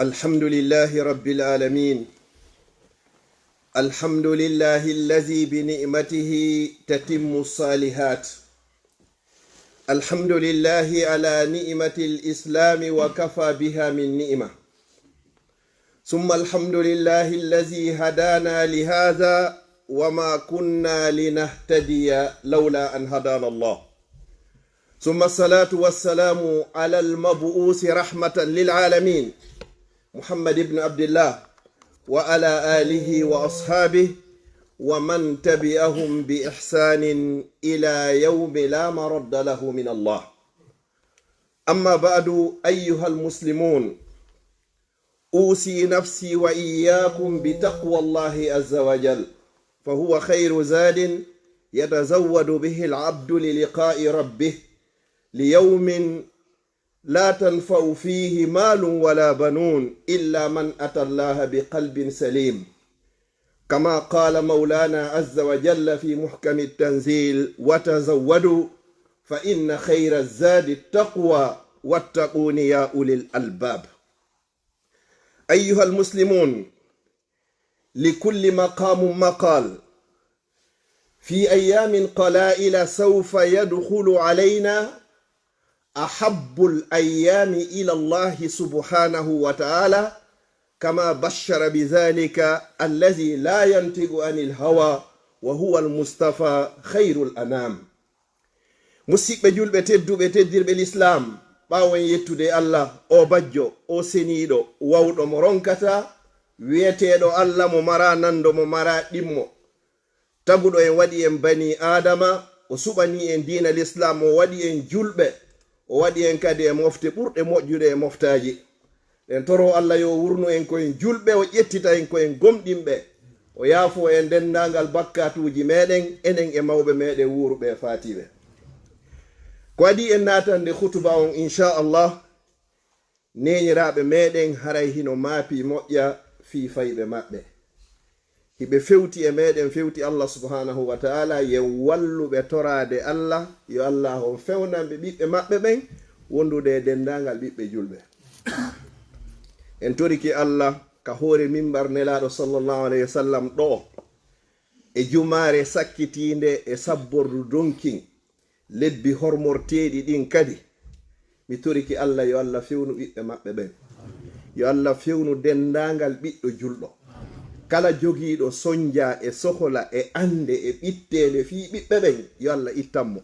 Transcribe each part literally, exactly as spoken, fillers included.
الحمد لله رب العالمين. الحمد لله الذي بنعمته تتم الصالحات. الحمد لله على نعمة الإسلام وكفى بها من نعمة. ثم الحمد لله الذي هدانا لهذا وما كنا لنهتدي لولا أن هدانا الله. ثم الصلاة والسلام على المبعوث رحمة للعالمين محمد بن عبد الله وعلى آله وأصحابه ومن تبعهم بإحسان إلى يوم لا مرد له من الله. أما بعد، أيها المسلمون، أوصي نفسي وإياكم بتقوى الله عز وجل، فهو خير زاد يتزود به العبد للقاء ربه، ليوم لا تنفع فيه مال ولا بنون إلا من أتى الله بقلب سليم. كما قال مولانا عز وجل في محكم التنزيل: وتزودوا فإن خير الزاد التقوى واتقون يا أولي الألباب. أيها المسلمون، لكل مقام مقال. في أيام قلائل سوف يدخل علينا أحب الأيام إلى الله سبحانه وتعالى، كما بشر بذلك الذي لا ينطق عن الهوى وهو المصطفى خير الأنام. Musiɓɓe julɓe tedduɓe, teddirɓe Lislaam, ɓaawo en yettude Allah, o bajjo, o seniiɗo, wawɗo mo ronkata, wi'eteeɗo Allah mo maraa nando, mo maraa ɗimmo, taguɗo en, waɗi en banii Aadama, o suɓanii en diina Lislaam, o waɗi en julɓe, o waɗi en kadi e mofte ɓurɗe moƴƴude e moftaaji. En toro Allah yo wurnu en ko en julɓe, o ƴettita en ko en gomɗinɓe, o yaafo en denndaangal bakkaatuuji meɗen, enen e mawɓe meɗen wuuruɓe e faatiiɓe. Ko adii en naatande khutuba on, inchallah, neeniraaɓe meɗen haray hino maapi moƴƴa fii fayɓe maɓɓe. Hiɓe fewti e meɗen, fewti Allah subhanahu wa ta'ala, yen walluɓe toraade Allah, yo Allah on fewnanɓe ɓiɓɓe maɓɓe ɓen, wondude e denndaangal ɓiɓɓe julɓe. En toriki Allah ka hoore mimbar Nelaaɗo sallallahu alayhi wa sallam ɗo, e jumaare sakkitiinde e sabbordu donkin, lebbi hormorteeɗi ɗin kadi, mi toriki Allah yo Allah fewnu ɓiɓɓe maɓɓe ɓen. Yo Allah fewnu denndaangal ɓiɗɗo julɗo. Kala jogiiɗo sonja e sohola e annde e ɓitteende fii ɓiɓɓe ɓen, yo Allah ittan mo.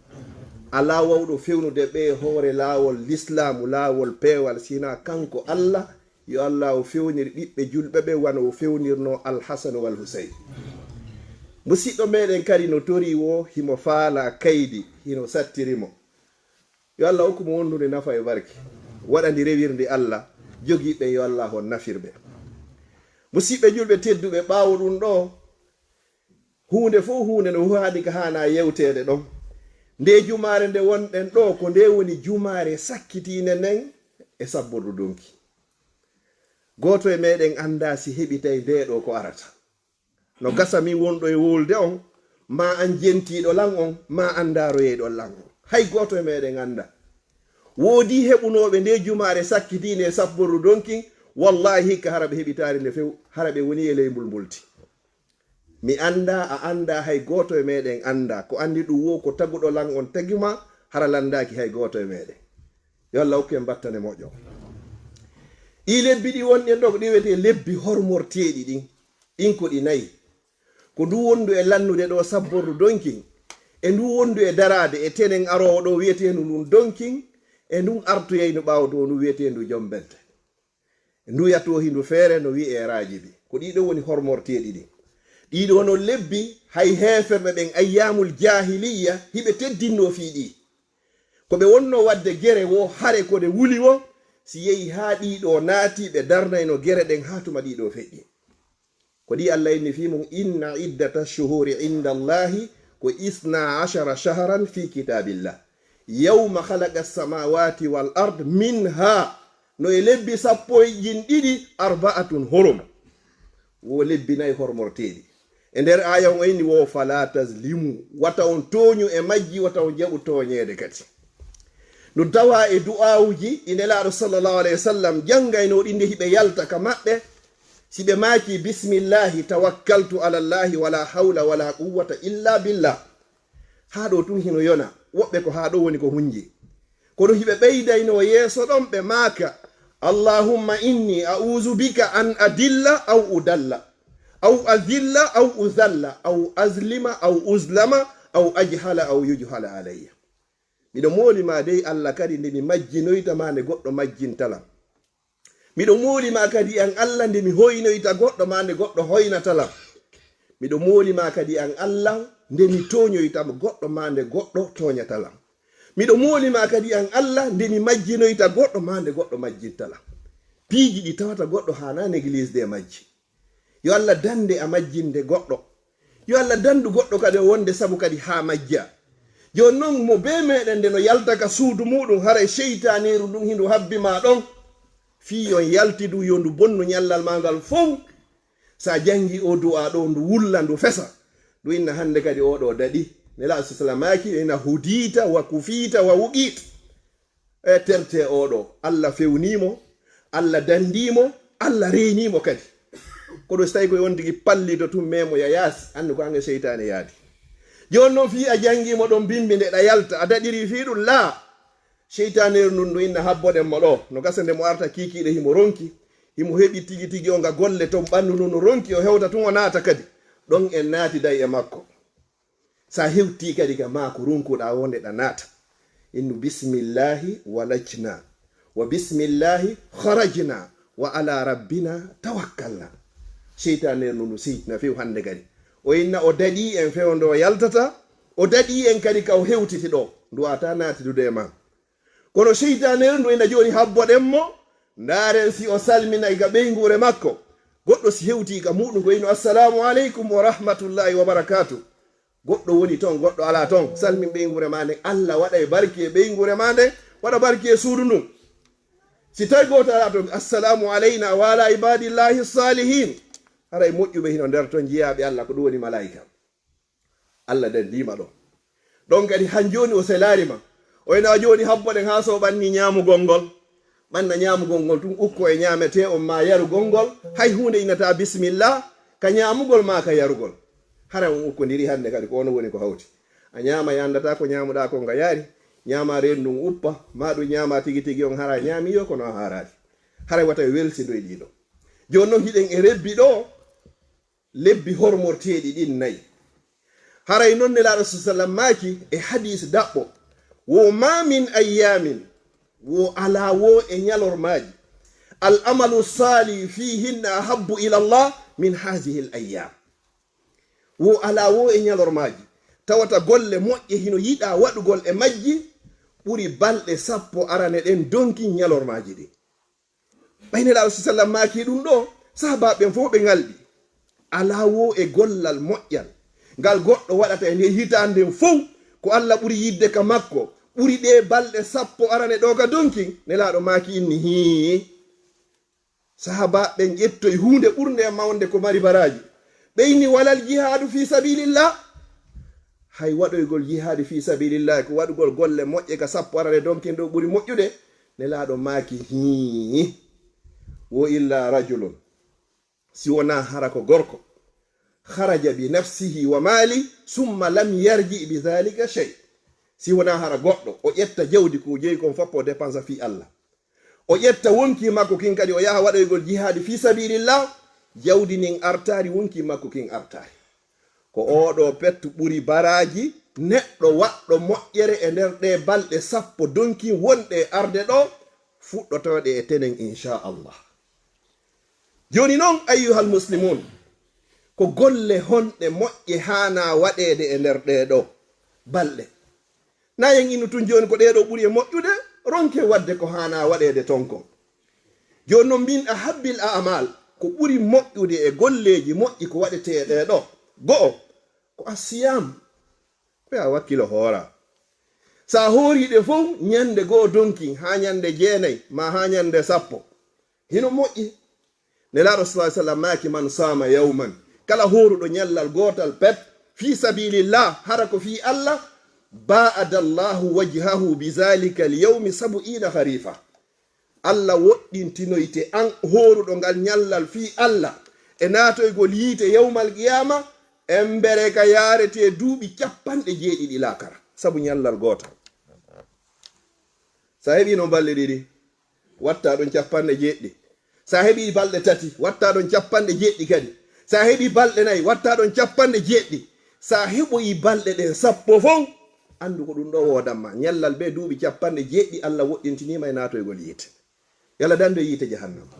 Alaa wawɗo fewnude ɓe hoore laawol lislaamu, laawol peewal, sinaa kanko Allah. Yo Allah o fewnir ɓiɓɓe julɓe ɓe wano o fewnirno Alhasan wal Husayn. Musiɗɗo meɗen kadi no torii wo, himo faalaa kaydi, hino sattiri mo. Yo Allah hokku mo wondude nafa e barke. Waɗa ndi rewirndi Allah, jogiiɓe yo Allah on nafir ɓe. Musiɓɓe julɓe tedduɓe, ɓaawo ɗum ɗo, huunde fof huunde no haani ka haana yewteede ɗon. Nde jumaare nde wonɗen ɗo, ko nde woni jumaare sakkitiinde nden e sabbordu donki. Gooto e meɗen anndaa si heɓitay nde ɗo ko arata. No gasa min wonɗo e wolde on, maa an jentiiɗo lan on, maa an ndaaroyeyɗo lan on. Hay gooto e meɗen anndaa. Woodii heɓunooɓe nde jumaare sakkitiinde e sabbordu donkin, wallaahi hikka hara ɓe heɓitaali nde few, hara ɓe woni e ley mbulmbuldi. Mi anndaa, a anndaa, hay gooto e meɗen anndaa. Ko anndi ɗum wo ko taguɗo lan on tagi ma, hara lanndaaki hay gooto e meɗen. Yo Allah hokku en battane moƴƴo. Ɗii lebbi ɗi wonɗen ɗo, ko ɗi wiyetee lebbi hormorteeɗi ɗin. Ɗin ko ɗi nayi. Ko ndu wondu e lannude ɗo sabbordu donkin, e ndu wondu e daraade e tenen aroowo ɗo wiyeteendu ndun donkin, e ndun artoyaynu ɓaawo to ndu wiyeteendu jombente. Ndu yatoo hindu feere no wi'ee raajibi. Ko ɗii ɗo woni hormorteeɗi ɗin. Ɗii ɗo no lebbi, hay heeferɓe ɓen ayyaamul jaahiliyya, hiɓe teddinnoo fii ɗii. Ko ɓe wonnoo waɗde gere wo, hare ko ɗe wuli wo, si yehi haa ɗii ɗo naati, ɓe darnayno gere ɗen haa tuma ɗii ɗo feƴƴi. Ko ɗii Allah inni fii mun: "Inna iddata shuhuri inda Allahi ko isna ashara shahran fi kitabillah. Yawma khalaqa samawati wal ard minha", no e lebbi sappo e ɗiɗi, "arba'atun hurum." Wo lebbi nayi hormorteeɗi. E nder aaya on o inni wo: "Fala tazlimu." Wata on tooñu e majji, wata on jaɓu tooñeede kadi. No tawa e du'aawuji ɗi Nelaaɗo sallallahu alayhi wa sallam janngaynoo ɗi nde hiɓe yalta ka maɓɓe, si ɓe maaki, "Bismillahi tawakkaltu ala Allahi wala hawla wala quwwata illa billah." Haa ɗo tun hino yona, woɓɓe ko haa ɗo woni ko hunji. Kono hiɓe ɓeydaynoo yeeso ɗon ɓe maaka, "Allahumma inni a'udhu bika an adilla aw udalla, aw azilla aw uzalla, aw azlima aw uzlama, aw ajhala aw yujhala alayya." Miɗo mooli ma dey Allah kadi nde mi majjinoyta ma nde goɗɗo majjinta lan. Miɗo mooli ma kadi an Allah nde mi hoynoyta goɗɗo ma nde goɗɗo hoynata lan. Miɗo mooli ma kadi an Allah nde mi tooñoyta goɗɗo ma nde goɗɗo tooñata lan. Miɗo mooli ma kadi an Allah nde mi majjinoyta goɗɗo ma nde goɗɗo majjinta lan. Piiji ɗi tawata goɗɗo haana négligé de majji. Yo Allah dande a majjinde goɗɗo. Yo Allah dandu goɗɗo kadi o wonde sabu kadi haa majja. Jooni non mo bee meɗen nde no yalta ka suudu muɗum haray seytaaneeru ndun hindu habbi ma ɗon. Fii on yalti du yo ndu bonnu ñallal ma ngal fow. Sa jangi o du'a ɗo ndu wulla ndu fesa. Ndu inna hande kadi o ɗo daɗi. Nela sallallahu maaki inna hudiita wa kufiita wa wuqiit. E terte oɗo, Allah fewnimo, Allah dandimo, Allah reenimo kadi. Kono so tawi ko on tigi pallito tun memo ya yaasi, andu ko ange seytane yaadi. Jooni non fii a jangimo ɗon bimbi nde ɗa yalta, a daɗiri fii ɗum laa. Seytaneeru ndun no inna habboɗen mo ɗo, no gasa nde mo arta kiikiiɗe himo ronki, himo heɓi tigi tigi o nga golle ton ɓandu ndun no ronki, o hewta tun o naata kadi. Ɗon en naati day e makko. Sa hewti kadi ka maa ko ronkuɗa wonde ɗa naata. Innu bismillahi walajna, wa bismillahi kharajna, wa ala rabbina tawakkalna. Seytaneeru ndun no seytina few hande kadi. O inna o daɗi en few nde o yaltata, o daɗi en kadi ka o hewtiti ɗo. Ndu wata naati dude e ma. Kono seytaneeru ndu ina jooni habboɗen mo, ndaaren si o salminay ka ɓeynguure makko. Goɗɗo si hewti ka muɗum ko ino, "Assalamu aleykum wa rahmatullahi wa barakatuh." Goɗɗo woni ton, goɗɗo alaa ton, salmin ɓeynguure ma nden. Allah waɗay barki e ɓeynguure ma nden, waɗa barki e suudu ndun. Si tawi gooto alaa ton, "Assalamu alayna wa ala ibadillahi salihin." Haray moƴƴuɓe hino nder ton, jiyaaɓe Allah, ko ɗum woni malaa'ika. Allah dandima ɗon. Ɗon kadi han jooni o selaari ma. O ina jooni habboɗen haa so o ɓanni ñaamugol ngol. Ɓanna ñaamugol ngol tun ukko e ñaametee on maa yarugol ngol. Hay huunde innata bismillah ka ñaamugol maa ka yarugol. Hara on ukkondiri hannde kadi ko ono woni ko hawti. A ñaama yandata ko ñaamuɗaa ko nga yaari. Ñaama reen ndun uppa. Maa ɗum ñaama tigi tigi on hara ñaami yo kono a haaraali. Hara wata e welsindoy ɗiɗo. Jooni non hiɗen e rebbi ɗo. Lebbi hormorteeɗi ɗin nayi. Haray non Nelaaɗo sa sallam maaki e hadiis daɓɓo, wo ma min ayyamin, wo alaa wo e ñalormaaji, al amalu saali fiihinna ahabbu ila Allah min hazihi al ayyam. Wo alaa wo e ñalormaaji tawata golle moƴƴe hino yiɗaa waɗugol e majji ɓuri balɗe sappo arane ɗen donki ñalormaaji ɗin. Ɓay Nelaaɗo sa sallam maaki ɗum ɗo, sahabaaɓe ɓen fow ɓe ŋalɗi. Alaa wo e gollal moƴƴal ngal goɗɗo waɗata e nder hitaande nden fow, ko Alla ɓuri yidde ka makko, ɓuri ɗee balɗe sappo arane ɗoo ka donkin. Nelaaɗo maaki inni, hii. Sahabaaɓe ɓen ƴettoy huunde ɓurnde e mawnde ko mari baraaji. Ɓe inni, walal jihaadu fii sabilillah. Hay waɗoygol jihaadi fii sabilillahi ko waɗugol golle moƴƴe ka sappo arane donkin ɗo ɓuri moƴƴude. Nelaaɗo maaki, hii, wo illa rajulun, si wonaa hara ko gorko, kharaja bi nafsihi wa mali, summa lam yarji bi dhalika shay. Si wonaa hara goɗɗo, o ƴetta jawdi ko jeyi kon foppo o dépensa fii Allah. O ƴetta wonkii makko kin kadi o yaha waɗoygol jihaadi fii sabilillah, jawdi ndin artaari, wonkii makko kin artaari. Ko oo ɗoo pettu ɓuri baraaji neɗɗo waɗɗo moƴƴere e nder ɗee balɗe sappo donkin wonɗe e arde ɗoo, fuɗɗotooɗe e tenen, inchallah. Jooni non, ayyuhal muslimun, ko golle honɗe moƴƴe haanaa waɗeede e nder ɗee ɗoo balɗe? Na en innu tun jooni ko ɗee ɗoo ɓuri e moƴƴude, ronke waɗde ko haanaa waɗeede ton kon. Jooni non, min ahabbil a'mal, ko ɓuri moƴƴude e golleeji moƴƴi ko waɗetee ɗee ɗoo, go'o, ko assiyam. Ko ya wakkilo hoora. Sa hoori ɗe fow, ñande go'o donkin, haa ñande jeenay, maa haa ñande sappo. Hino moƴƴi. Nelaaɗo sallallahu alaihi wasallam maaki, man saama yawman, kala hooruɗo ñallal gootal pet, fii sabilillah, hara ko fii Allah, Baada Allahu wajhahu bi zalika al-yawmi sab'ina kharifa. Allah woɗɗintinoyte an hooruɗo ngal ñallal fii Allah e naatoygol yiite yawmal qiyaama, embere ka yaarete duuɓi capanɗe jeeɗiɗi laakara, sabu ñallal gootal. Sa heɓii noon balɗe ɗiɗi, watta ɗon capanɗe jeeɗiɗi. Sa heɓii balɗe tati, watta ɗon capanɗe jeeɗiɗi kadi. Sa heɓii balɗe nayi, watta ɗon capanɗe jeeɗiɗi. Sa heɓoyii balɗe ɗen sappo fow, anndu ko ɗum ɗo woodan ma. Ñallal bee duuɓi capanɗe jeeɗiɗi Allah woɗɗintiniima e naatoygol yiite. Yalla dande yiite jahannama.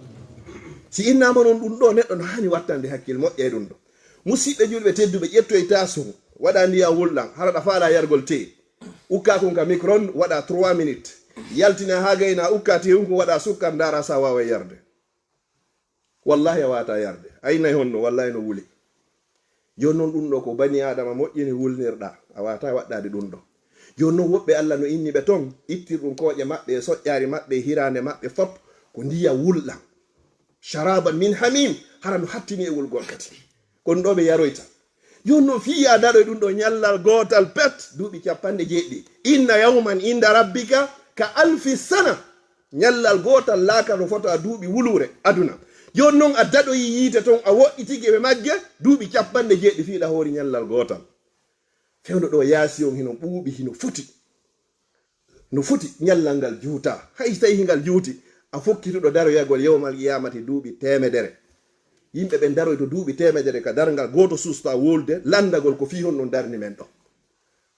Si innaama noon ɗum ɗo, neɗɗo no haani wattande hakkil moƴƴa e ɗum ɗo. Musiɓɓe julɓe tedduɓe, ƴettoy taasum, waɗa ndiyam wulɗam, hara ɗa faalaa yargol tee. Ukka kun ka micron, waɗa trois minutes. Yaltina haa gayna, ukka tee un kun, waɗa sukkar, ndaara sa waaway yarde. Wallahi a waata yarde. A innay honno, wallahi no wuli. Jooni noon ɗum ɗo ko bani Aadama moƴƴini wulnirɗa. A waata waɗɗaade ɗum ɗo. Jooni noon woɓɓe Allah no inni ɓe toon, ittir ɗum kooƴe maɓɓe, e soƴƴaari maɓɓe, e hiraande maɓɓe, fop ko ndiyam wulɗam. Sharaban min hamim, hara no hattini e wulgol kadi. Ko ɗum ɗo ɓe yaroyta. Jooni noon fii yo a daroy ɗum ɗo ñallal gootal pet, duuɓi capanɗe jeeɗiɗi. Inna yawman inda rabbika ka alfi sana. Ñallal gootal laakara no fota duuɓi wuluure aduna. Jooni noon a daɗoyi yiite toon, a woɗɗitike ɓe magge, duuɓi capanɗe jeeɗiɗi fii ɗa hoori ñallal gootal. Fewndo ɗo yaasi on hino ɓuuɓi, hino foti. No foti ñallal ngal juuta. Hay so tawii ngal juuti, a fokkituɗo daroyagol yawmal qiyaamati duuɓi teemedere. Yimɓe ɓen daroyto duuɓi teemedere ka darngal, gooto suusta wolde, lanndagol ko fii honɗum darni men ɗo.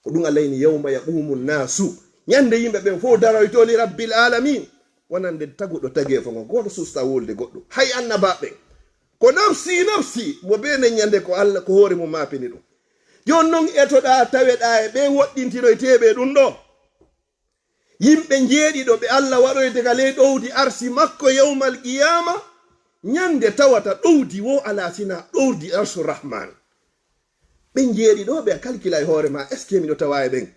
Ko ɗum Allah inni, "Yawma yaqumu nnaasu." Ñande yimɓe ɓen fow daroyto li rabbil aalamiin. Wonande taguɗo tageefo ngon, gooto suusta wolde goɗɗum. Hay annabaaɓe ɓen. Ko nafsi, nafsi, mo bee nden ñande ko Allah, ko hoore mum maapini ɗum. Jooni non etoɗaa, taweɗaa e ɓe woɗɗintinoyteeɓe ɗum ɗo. Yimɓe njeeɗiɗo ɓe Allah waɗoyta ka ley ɗowdi arsi makko yawmal qiyaama, ñande tawata ɗowdi wo alaa sinaa ɗowdi arsu Rahmaan. Ɓen njeeɗiɗo ɓe a kalkila e hoore ma, est-ce que miɗo tawa e ɓen?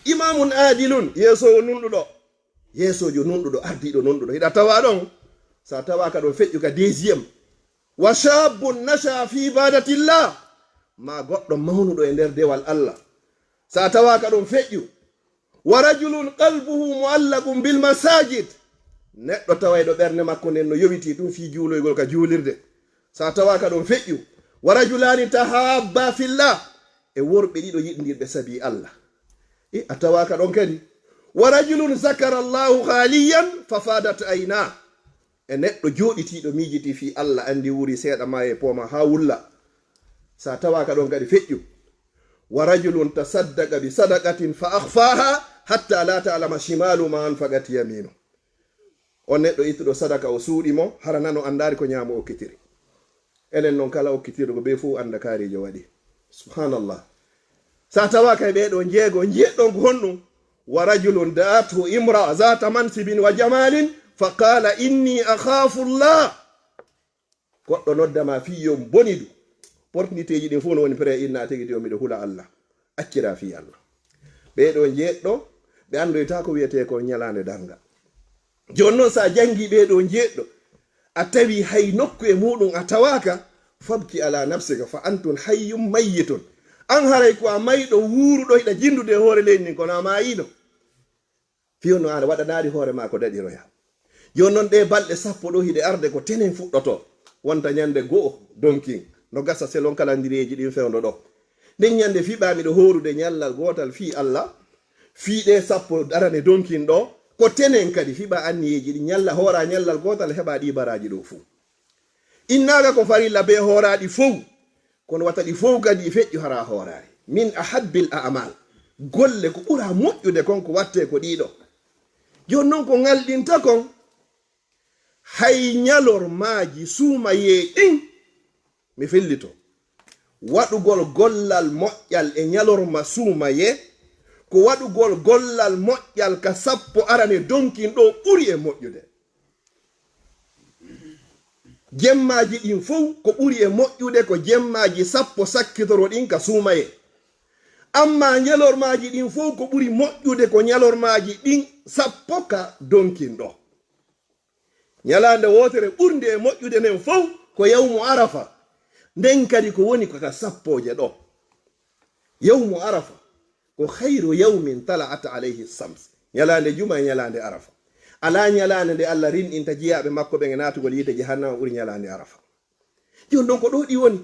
Imaamun aadilun, yeesoowo nunɗuɗo. Yeesoojo nunɗuɗo, ardiiɗo nunɗuɗo. Hiɗa tawa ɗon? Sa tawaaka ɗon, feƴƴu ka deuxième. Wa shaabun nasha'a fi ibadatillah. Ma goɗɗo mawnuɗo e nder dewal Allah. Sa tawaaka ɗon, feƴƴu. Wa rajulun qalbuhu mu'allaqun bil masajid. Neɗɗo tawayɗo ɓernde makko nden no yowiti ɗum fii juuloygol ka juulirde. Sa tawaaka ɗon, feƴƴu. Wa rajulani tahabba fillah. E worɓe ɗiɗo yiɗndirɓe sabi Allah. E a tawaaka ɗon kadi. Wa rajulun zakara Allahu khaliyan fa fadat ayna. E neɗɗo jooɗitiiɗo miijitii fii Allah, anndi wuuri seeɗa maaye pooma haa wulla. Sa tawaaka ɗon kadi, feƴƴu. Wa rajulun tasaddaqa bi sadaqatin fa akhfaha hatta la ta'lama shimalu ma anfaqat yaminu. On neɗɗo ittuɗo sadaka, o suuɗi mo, hara nano anndaali ko ñaamo okkitiri. Enen non, kala okkitirɗo ko ɓe fow annda kaariijo waɗi. Subhanallah. Sa tawaaka e ɓee ɗoo njeego, njiɗɗon ko honɗum? Wa rajulun da'athu imra'a zata mansibin wa jamalin fa qala inni akhafu Allah. Goɗɗo nodda ma fii yo bonidu. Opportunitéji ɗin fow no woni prêt, inna tigi yo miɗo hula Allah. Accira fii Allah. Ɓee ɗoo njeeɗɗo, ɓe anndoyta ko wiyetee ko ñalaande darnga. Jooni non, sa janngi ɓee ɗoo njeeɗɗo, a tawi hay nokku e muɗum a tawaaka, fabki ala nafsika fa antum hayyun mayyitun. An haray ko a mayɗo wuuruɗo, hiɗa jinndude e hoore leydi ndin, kono a maayiino. Fii honno an a waɗanaali hoore ma ko daɗiroya. Jooni non, ɗee balɗe sappo ɗoo hiɗe arde, ko tenen fuɗɗoto. Wonta ñande go'o donkin, no gasa selon kalandireeji ɗin fewndo ɗoo. Nden ñande fiɓaa miɗo hoorude ñallal gootal fii Allah, fii ɗee sappo arane donkin ɗoo, ko tenen kadi fiɓaa anniyeeji ɗin, ñalla hoora ñallal gootal, heɓaa ɗii baraaji ɗoo fuu. Innaaka ko farilla bee hooraaɗi fow, kono wata ɗi fow kadi feƴƴu hara hooraari. Min ahabbil a'mal. Golle ko ɓura moƴƴude kon ko wattee ko ɗiɗo. Jooni non ko ngalɗinta kon, hay ñalormaaji suumayee ɗin, mi fillito. Waɗugol gollal moƴƴal e ñalorma suumayee, ko waɗugol gollal moƴƴal ka sappo arane donkin ɗoo ɓuri e moƴƴude. Jemmaaji ɗin fow ko ɓuri e moƴƴude ko jemmaaji sappo sakkitoro ɗin ka suumayee. Ammaa ñalormaaji ɗin fow ko ɓuri moƴƴude ko ñalormaaji ɗin sappo ka donkin ɗoo. Ñalaande wootere ɓurnde e moƴƴude nden fow ko yawmu Arafa. Nden kadi ko woni ko ka sappooje ɗoo. Yawmu Arafa Ko khayru yawmin tala'at alayhi shams. Ñalaande juma e ñalaande Arafa. Alaa ñalaande nde Allah rinɗinta jiyaaɓe makko ɓen e naatugol yiite jahannama ɓuri ñalaande Arafa. Jooni ɗon ko ɗo ɗi woni.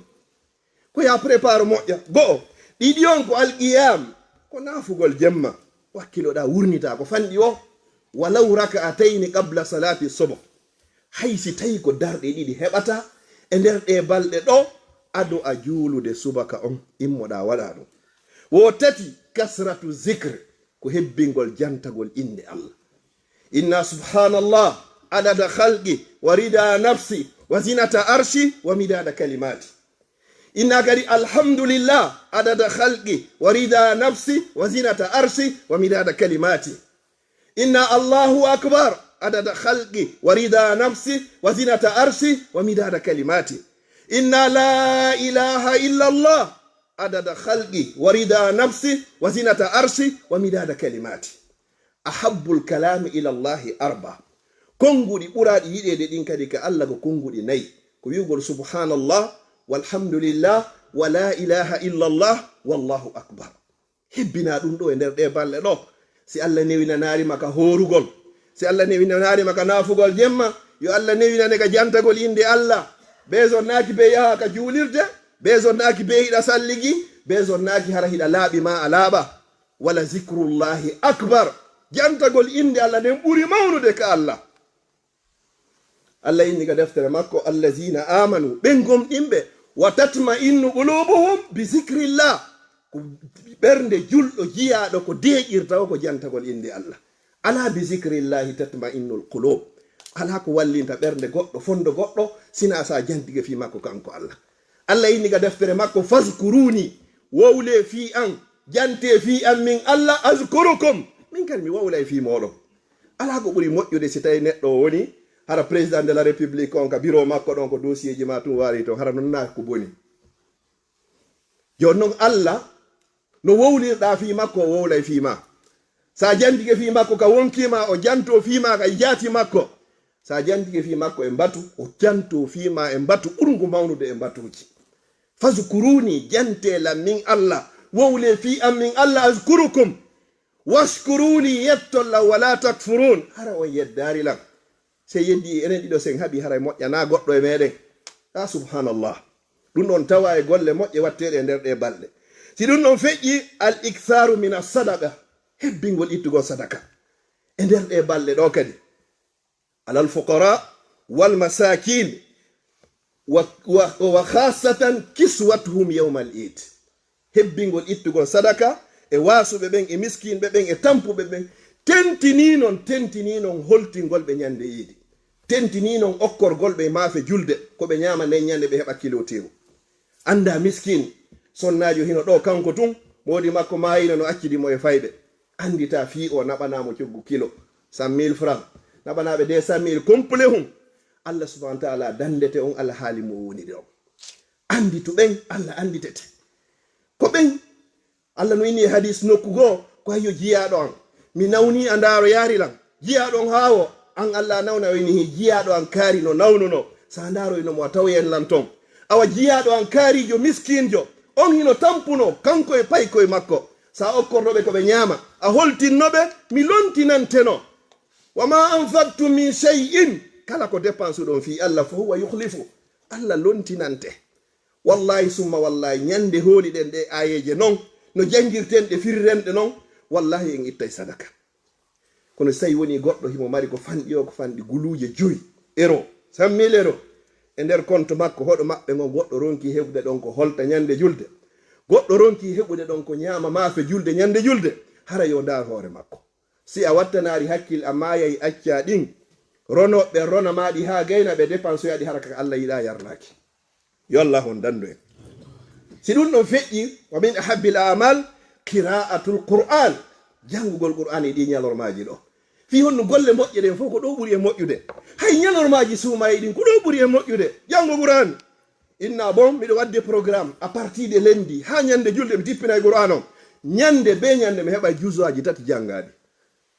Ko ya prépare moƴƴa. Go'o. Ɗiɗi on ko alqiyam. Ko naafugol jemma. Wakkiloɗaa wurnitaa ko fanɗi o. Walaw raka'atayni qabla salati subh. Hay si tawi ko darɗe ɗiɗi heɓata e nder ɗe balɗe ɗo, ado a juulude subaka on, immoɗaa waɗa ɗum. Wo tati, kasratu zikr, ko hebbingol jantagol innde Allah. Inna subhanallah adada khalqi wa rida nafsi wa zinata arshi wa midada kalimati. Inna kadi alhamdulillah adada khalqi wa rida nafsi wa zinata arshi wa midada kalimati. Inna Allahu akbar adada khalqi wa rida nafsi wa zinata arshi wa midada kalimati. Inna la ilaha illa Allah adada khalqi wa rida nafsi wa zinata arshi wa midada kalimati. Ahabbul kalami ila Allahi arba. Konnguɗi ɓuraaɗi yiɗeede ɗin kadi ka Allah ko konnguɗi nayi. Ko wi'ugol subhanallah, walhamdulillah, wa la ilaha illa Allah, wallahu akbar. Hebbinaa ɗum ɗo e nder ɗe balɗe ɗo. Si Allah newinanaari ma ka hoorugol, si Allah newinanaari ma ka naafugol jemma, yo Allah newinane ka jantagol innde Allah. Be zonnaaki be yaha ka juulirde, be zonnaaki be hiɗa salligi, be zonnaaki hara hiɗa laaɓi ma a laaɓa. Wala zikrullahi akbar. Jantagol innde Allah nden ɓuri mawnude ka Allah. Allah inni ka deftere makko, "Allazina amanu," ɓen gomɗinɓe, "wa tatma'innu qulubuhum bi zikrillah." Ko ɓernde julɗo jiyaaɗo ko deeƴirta o ko jantagol innde Allah. "Ala bi zikrillahi tatma'innul qulub." Alaa ko wallinta ɓernde goɗɗo, fondo goɗɗo, sina sa jantike fii makko kanko Allah. Allah inni ka deftere makko, "Fazkuruni," wowle fii an, jante fii an min Allah, "azkurukum," min kadi mi wowlay fii mooɗon. Alaa ko ɓuri moƴƴude si tawi neɗɗo o woni hara président de la république on ka bureau makko ɗon ko dossier ji ma tun waari ton, hara non naa ko boni. Jooni non Allah no wowlirɗaa fii makko o wowlay fii ma. Sa jantike fii makko ka wonkii ma o janto fii ma ka jaati makko. Sa jantike fii makko e mbatu o janto fii ma e mbatu ɓurngu mawnude e mbatuuji. "Fazkuruni," jante lan min Allah, wowle fii an min Allah, "azkurukum." "Washkuruli," yetton lan, "wala takfurun," hara on yeddaari lan. Sey yeddi enen ɗiɗo sen haɓi, haray moƴƴanaa goɗɗo e meɗen. A subhanallah. Ɗum ɗon tawa e golle moƴƴe watteeɗe e nder ɗe balɗe. Si ɗum ɗon feƴƴi, al iktharu min as-sadaqa, hebbingol ittugol sadaka e nder ɗe balɗe ɗo kadi. Alal fuqara wal masakin wa, wa, wa khassatan kiswatuhum yawmal eid. Hebbingol ittugol sadaka e waasuɓe ɓen e miskinɓe ɓen e tampuɓe ɓen, tentininon, tentininon holtingol ɓe ñande iidi, tentininon okkorgol ɓe maafe julde ko ɓe ñaama nden ñande ɓe heɓa kilo tewu. Annda miskin sonnaajo hino ɗo kanko tun moodi makko maayino no accidi mo e fayɓe. Anndita fii o naɓanaa mo coggu kilo cent mille francs, naɓanaa ɓe deux cent mille complet hum. Allah subhanahu wa taala dandete on alhaali mo woni ɗo. Annditu ɓen, Allah annditete. Ko ɓen, Allah no inni e hadis nokku goo, ko hayyo jiyaaɗo an, mi nawni a ndaaro yaari lan. Jiyaaɗo on haawo, an Allah a nawna o ini hi jiyaaɗo an kaari no nawnuno. Sa ndaaroyno mo a tawoyen lan ton. Awa jiyaaɗo an kaarijo miskinjo, on hino tampuno, kanko e paykoy makko. Sa okkorno ɓe ko ɓe ñaama, a holtinno ɓe, mi lontinanteno. Wa ma anfaqtum min shay'in, kala ko dépense ɗon fii Allah, fa huwa yukhlifu, Allah lontinante. Wallahi summa wallahi, ñande hooliɗen ɗe aayeeje non, no janngirten ɗe, firiren ɗe non, wallahi en ittay sadaka. Kono si tawi woni goɗɗo himo mari ko fanɗi o, ko fanɗi guluuje joyi, euro, cent mille euro, e nder compte makko, hoɗo maɓɓe ngon goɗɗo ronki heɓude ɗon ko holta ñande julde, goɗɗo ronki heɓude ɗon ko ñaama maafe julde, ñande julde, hara yo ndaar hoore makko. Si a wattanaari hakkil, a maayay, accaa ɗin, ronooɓe rona maa ɗi haa gayna, ɓe dépensoya ɗi, hara ka Allah yiɗaa yarnaaki. Yo Allah on dandu en. Si ɗum ɗon feƴƴi, wa min ahabbil a'mal qira'atul Qur'an. Janngugol Qur'an e ɗi ñalormaaji ɗo. Fii honno golle moƴƴe ɗen fof ko ɗo ɓuri e moƴƴude. Hay ñalormaaji suumaye ɗin ko ɗo ɓuri e moƴƴude. Janngo Qur'an. Inna bon, miɗo wadde programme à partir de lundi. Haa ñande julde mi tippinay Qur'an on. Ñande be ñande mi heɓay juzaaji tati janngaaɗi.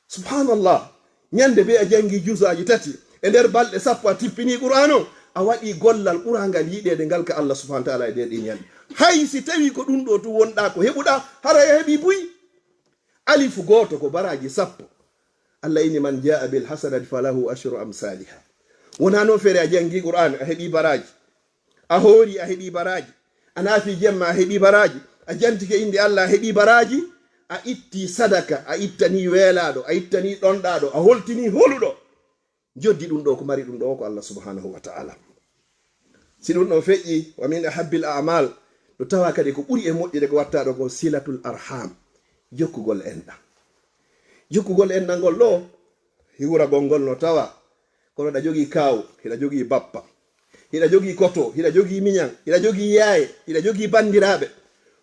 Subhanallah. Ñande be a janngi juzaaji tati, e nder balɗe sappo a tippini Qur'an on, a waɗi gollal ɓurangal yiɗeede ngal ka Allah subhanahu wa ta'ala e nder ɗi ñande. Hay si tawi ko ɗum ɗo tun wonɗaa ko heɓuɗaa, hara a heɓi buy. Alifu gooto ko baraaji sappo. Allah inni, "Man jaa bil hasanati falahu ashru amsaliha." Wonaa noon feere a janngi Qur'aan, a heɓi baraaji. A hoori, a heɓi baraaji. A naafi jemma, a heɓi baraaji. A jantike innde Allah, a heɓi baraaji. A itti sadaka, a ittani weelaaɗo, a ittani ɗonɗaaɗo, a holtini holuɗo. Joddi ɗum ɗo, ko mari ɗum ɗo ko Allah subhanahu wa ta'ala. Si ɗum ɗon feƴƴi, wa min ahabbil a'mal, ɗo tawa kadi ko ɓuri e moƴƴude ko watta ɗo ko silatul arham, jokkugol enɗam. Jokkugol enɗam ngol ɗo, hiwragol ngol no tawa, kono hiɗa jogii kaaw, hiɗa jogii bappa, hiɗa jogii koto, hiɗa jogii miñan, hiɗa jogii yaaye, hiɗa jogii banndiraaɓe.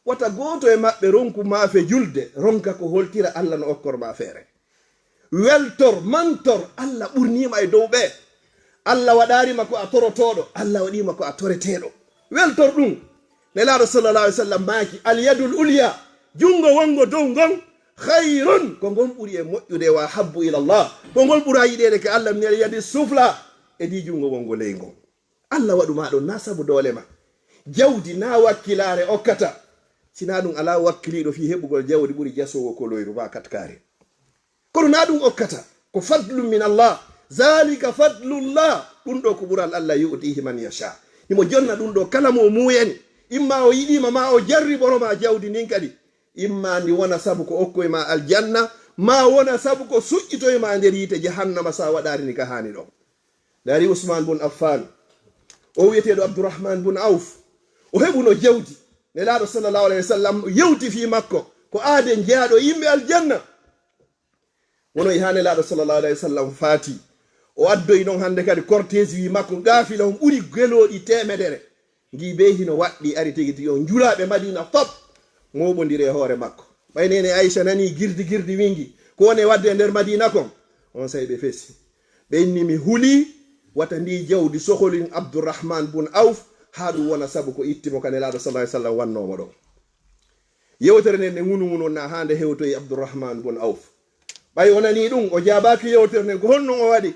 Wata gooto e maɓɓe ronku maafe julde, ronka ko holtira Allah no okkor ma feere. Weltor, mantor, Allah ɓurniima e dow ɓe. Allah waɗaarima ko a torotooɗo, Allah waɗiima ko a toreteeɗo. Weltor ɗum. Nelaaɗo sallallahu alaihi wasallam maaki, "Al yadul ulya, junngo wonngo dow ngon, khayrun, ko ngon ɓuri e moƴƴude, wa habbu ila Allah, ko ngol ɓura yiɗeede ka Allah, min al yadi sufla, e di junngo wonngo ley ngon." Allah waɗu ma ɗon na sabu doole ma. Jawdi na wakkilaare okkata. Sina ɗum alaa wakkiliiɗo fii heɓugol jawdi ɓuri jasoowo koloyru ma katkaare. Kono na ɗum okkata, ko fadlun min Allah. Zalika fadlullah. Ɗum ɗo ko ɓural Allah, yu'tihi man yasha. Himo jonna ɗum ɗo kala mo o muuyani. Imma o yiɗiima ma o jarriboro ma jawdi ndin kadi. Imma ndi wona sabu ko okkoy ma aljanna, ma wona sabu ko suƴƴitoy ma nder yiite jahannama sa waɗaari ni ka haani ɗon. Ndaari Usman bun Affan, o wiyeteeɗo Abdurrahman bun Auf, o heɓuno jawdi. Nelaaɗo sallallahu alaihi wasallam yewti fii makko, ko aaden jeyaaɗo yimɓe aljanna. Wono e haa Nelaaɗo sallallahu alaihi wasallam faati, o addoyi noon hannde kadi korteesi wii makko, gaafila on ɓuri gelooɗi teemedere. Ngi bee hino waɗɗi ari tigi tigi on julaaɓe Madina fop mooɓondiri e hoore makko. Ɓay neene Aisha nani girdi girdi wingi, ko woni e waɗde e nder Madina kon? On say ɓe fesi. Ɓe inni mi huli wata ndi jawdi soholin Abdurrahman bun Auf haa ɗum wona sabu ko itti mo ka Nelaaɗo sallallahu alaihi wasallam wannoo mo ɗo. Yewtere nden nde ngunu ngunu na haa nde hewtoyi Abdurrahman bun Auf. Ɓay o nani ɗum, o jaabaaki yewtere nden, ko honno o waɗi?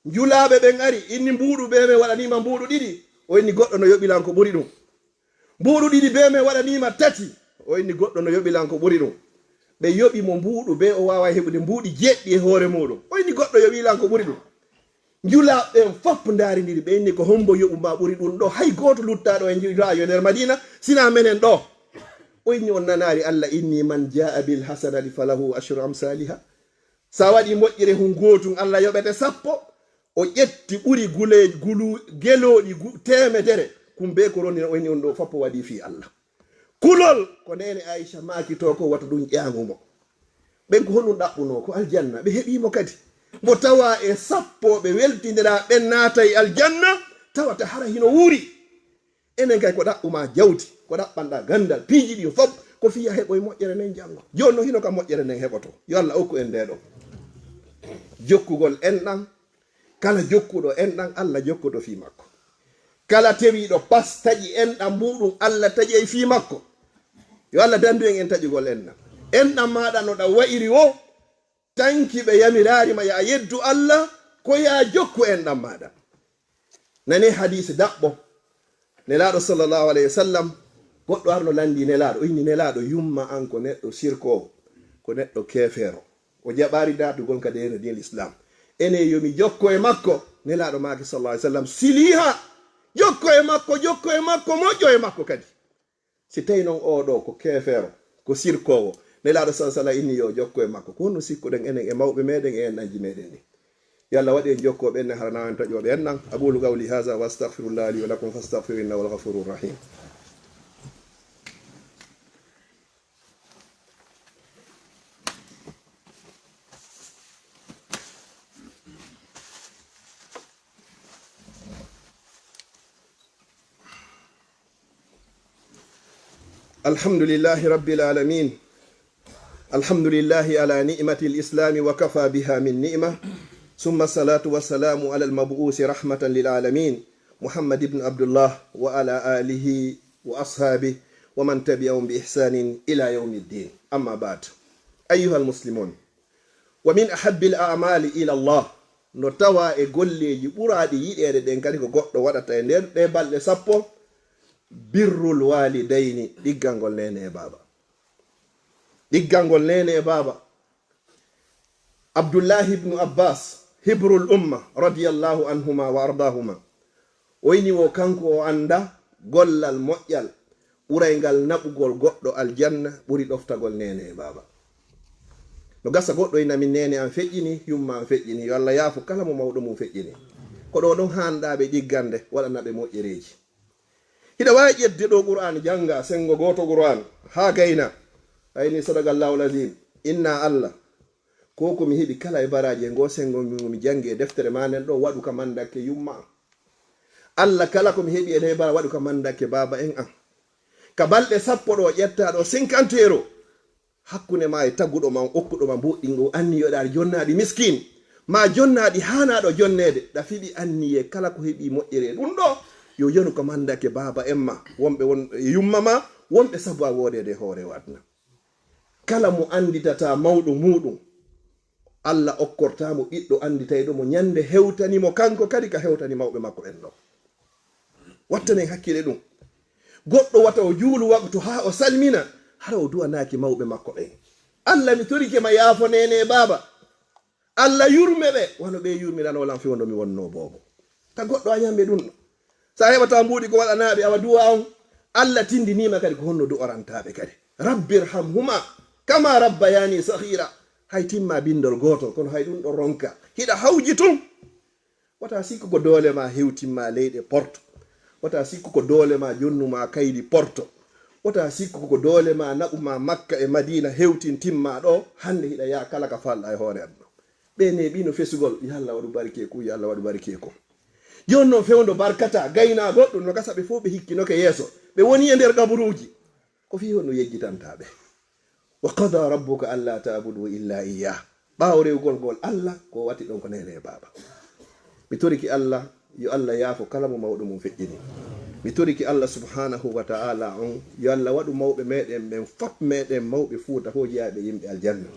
Njulaaɓe ɓen ari, inni mbuuɗu bee men waɗaniima mbuuɗu ɗiɗi. O inni goɗɗo no yoɓi lan ko ɓuri ɗum. Mbuuɗu ɗiɗi bee men waɗaniima tati. O inni goɗɗo no yoɓi lan ko ɓuri ɗum. Ɓe yoɓi mo mbuuɗu bee o waaway heɓude mbuuɗi jeɗɗi e hoore muuɗum. O inni goɗɗo yoɓi lan ko ɓuri ɗum. Njulaaɓe ɓen fop ndaarindiri, ɓe inni ko hombo yoɓu ma ɓuri ɗum ɗo? Hay gooto luttaaɗo e njulaajo nder Madina, sina menen ɗo. O inni on nanaari Allah inni, "Man jaa bil hasanati falahu ashru amsaliha." Sa waɗi moƴƴere hun gootun, Allah yoɓete sappo. O ƴetti ɓuri gule-, gulu-, gelooɗi gu-, teemedere. Kun bee ko ronni o inni on ɗo foppo waɗi fii Allah. Kulol ko neene Aisha maaki to ko wata ɗum ƴaaŋu mo. Ɓen ko honɗum ɗaɓɓunoo? Ko aljanna. Ɓe heɓii mo kadi. Mo tawa e sappo ɓe weltindiraa ɓen naatay aljanna, tawata hara hino wuuri. Enen kay ko ɗaɓɓu ma jawdi, ko ɗaɓɓanɗaa ganndal, piiji ɗin fop, ko fii a heɓoy moƴƴere nden janngo. Jooni no hino ka moƴƴere nden heɓoto. Yo Allah okku en ndee ɗoo. Jokkugol enɗam, kala jokkuɗo enɗam, Allah jokkoto fii makko. Kala tewiiɗo pas taƴi enɗam muuɗum, Allah taƴay fii makko. Yo Allah dandu en en taƴugol enɗam. Enɗam maaɗa no ɗam wa'iri woo, tanki ɓe yamiraari ma yaa yeddu Allah, ko yaa jokku enɗam maaɗa. Nane hadiisi daɓɓo. Nelaaɗo sallallahu alayhi wa sallam, goɗɗo arno lanndii Nelaaɗo, o inni Nelaaɗo, yumma an ko neɗɗo sirkoowo, ko neɗɗo keefeero. O jaɓaari naatugol ka deena diin Lislaam. Ene yo mi jokko e makko. Nelaaɗo maaki sallallahu alayhi wa sallam, siliha, jokko e makko, jokko e makko, moƴƴo e makko kadi. Si tawi noon oo ɗoo ko keefeero, ko sirkoowo, Nelaaɗo sallallahu alayhi wa sallam inni yo jokko e makko. Ko honno sikkuɗen enen e mawɓe meɗen e enɗamji meɗen ɗin? Yo Allah waɗu en jokkooɓe enɗam, hara na en taƴooɓe enɗam. أقول قولي هذا وأستغفر الله لي ولكم فاستغفروه إنه هو الغفور الرحيم. الحمد لله رب العالمين. الحمد لله على نعمة الإسلام وكفى بها من نعمة. ثم الصلاة والسلام على المبعوث رحمة للعالمين محمد بن عبد الله وعلى آله وأصحابه ومن تبعهم بإحسان إلى يوم الدين. أما بعد. أيها المسلمون. ومن أحب الأعمال إلى الله. No tawa e golleeji ɓuraaɗi yiɗeede ɗen kadi ko goɗɗo waɗata e nder ɗee balɗe sappo, birrul waalidayni, ɗiggangol neene e baaba. Ɗiggangol neene e baaba. Abdullahi ibnu Abbas, hibrul umma, radiyallahu anhuma wa ardahuma, o ini wo kanko o annda gollal moƴƴal ɓuray ngal naɓugol goɗɗo aljanna ɓuri ɗoftagol neene e baaba. No gasa goɗɗo ina min neene am feƴƴini, yumma am feƴƴini, yo Allah yaafo kala mo mawɗo mum feƴƴini. Ko ɗo ɗon haanɗaa ɓe ɗiggande, waɗana ɓe moƴƴereeji. Hiɗa waawi ƴetde ɗo Qur'aan jannga, senngo gooto Qur'aan, haa gayna. Ayni, sadaqallahul azim. Inna Allah. Ko ko mi heɓi kala e baraaji e ngoo senngo mi, mi janngi e deftere ma nden ɗo, waɗu ka mandake yumma. Allah, kala ko mi heɓi e ɗee bara, waɗu ka mandake baaba en an. Ka balɗe sappo ɗo, ƴetta ɗo cinquante euro. Hakkunde ma e taguɗo ma, okkuɗo ma mbuɗɗi ngo anniyoɗa aɗa jonnaɗi miskin, ma jonnaɗi haanaɗo jonneede, ɗa fiɓi anniye kala ko heɓi moƴƴere e ɗum ɗo, yo yonu ko mandake baaba en ma, wonɓe won e yumma ma, wonɓe sabu a woodede e hoore o aduna. Kala mo anditata mawɗo muɗum, Allah okkorta mo ɓiɗɗo anditayɗo mo ñande hewtani mo kanko kadi ka hewtani mawɓe makko ɓen ɗo. Wattanen hakkile ɗum. Goɗɗo wata o juulu waktu haa o salmina, hara o duwanaaki mawɓe makko ɓen. Allah, mi torike ma yaafo neene e baaba. Allah yurme ɓe, wano ɓe yurmirano lan fewndo mi wonno boobo. Ta goɗɗo a ñamɓe ɗum ɗo. Sa heɓata mbuuɗi ko waɗanaaɓe awa duwa on, Allah tindiniima kadi ko honno du'orantaa ɓe kadi. Rabbirhamhuma kama rabbayani saghira. Hay timma bindol gootol, kono hay ɗum ɗo ronka. Hiɗa hawji tun. Wata sikku ko doole ma hewtin ma leyɗe porto. Wata sikku ko doole ma jonnu ma kaydi porto. Wata sikku ko doole ma naɓu ma Makka e Madina hewtin timma ɗo. Hannde hiɗa yaa kala ka falɗa e hoore aduna. Ɓe neeɓino fesugol, yo Allah waɗu barke ko, yo Allah waɗu barke ko. Jooni noon fewndo barkata, gaynaa goɗɗum, no gasa ɓe fof ɓe hikkinoke yeeso. Ɓe woni e nder gaburuuji. Ko fii honno yejjitanta ɓe? Wa qada rabbuka alla ta'budu illa iyyah. Ɓaawo rewgol ngol Allah, ko watti ɗon ko neene e baaba. Mi toriki Allah, yo Allah yaafo kala mo mawɗo mum feƴƴini. Mi toriki Allah subhanahu wa ta'ala on, yo Allah waɗu mawɓe meɗen ɓen fop meɗen mawɓe Fuuta hojiyaaɓe yimɓe aljanna.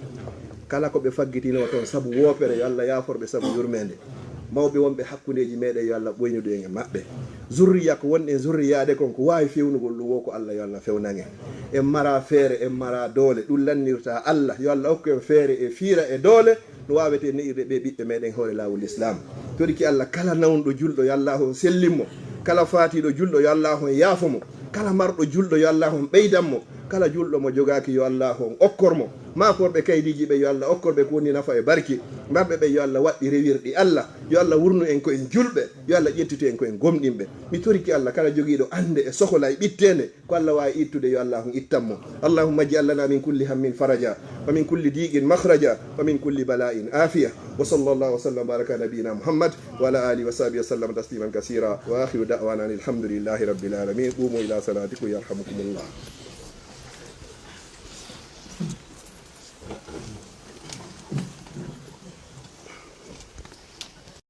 Kala ko ɓe faggitino toon sabu woopere, yo Allah yaafor ɓe sabu yurmeende. Mawɓe wonɓe hakkundeeji meɗen, yo Allah ɓoynudu en e maɓɓe. Zurriya ko wonɗen zurriyaade kon, ko waawi fewnugol ɗum wo ko Allah, yo Allah fewnan en. En mara feere, en mara doole, ɗum lannirta Allah. Yo Allah hokku en feere e fiira e doole, no waawete ne'irde ɓe ɓiɓɓe meɗen hoore laawol Islam. Toriki Allah, kala nawnuɗo julɗo, yo Allah on sellin mo. Kala faatiiɗo julɗo, yo Allah on yaafo mo. Kala marɗo julɗo, yo Allah on ɓeydan mo. Kala julɗo mo jogaaki, yo Allah on okkor mo. Maakorɓe kaydiiji ɓe, yo Allah okkor ɓe ko woni nafa e barki. Marɓe ɓe, yo Allah waɗɗi rewirɗi Allah. Yo Allah wurnu en ko en julɓe. Yo Allah ƴettitu en ko en gomɗinɓe. Mi toriki Allah, kala jogiiɗo annde e sohola e ɓitteende, ko Allah waawi ittude, yo Allah on ittan mo. اللهم اجعل لنا من كل هم فرجا، ومن كل ضيق مخرجا، ومن كل بلاء عافية. وصلى الله وسلم وبارك على نبينا محمد وعلى آله وصحبه وسلم تسليما كثيرا. وآخر دعوانا أن الحمد لله رب العالمين. قوموا إلى صلاتكم يرحمكم الله.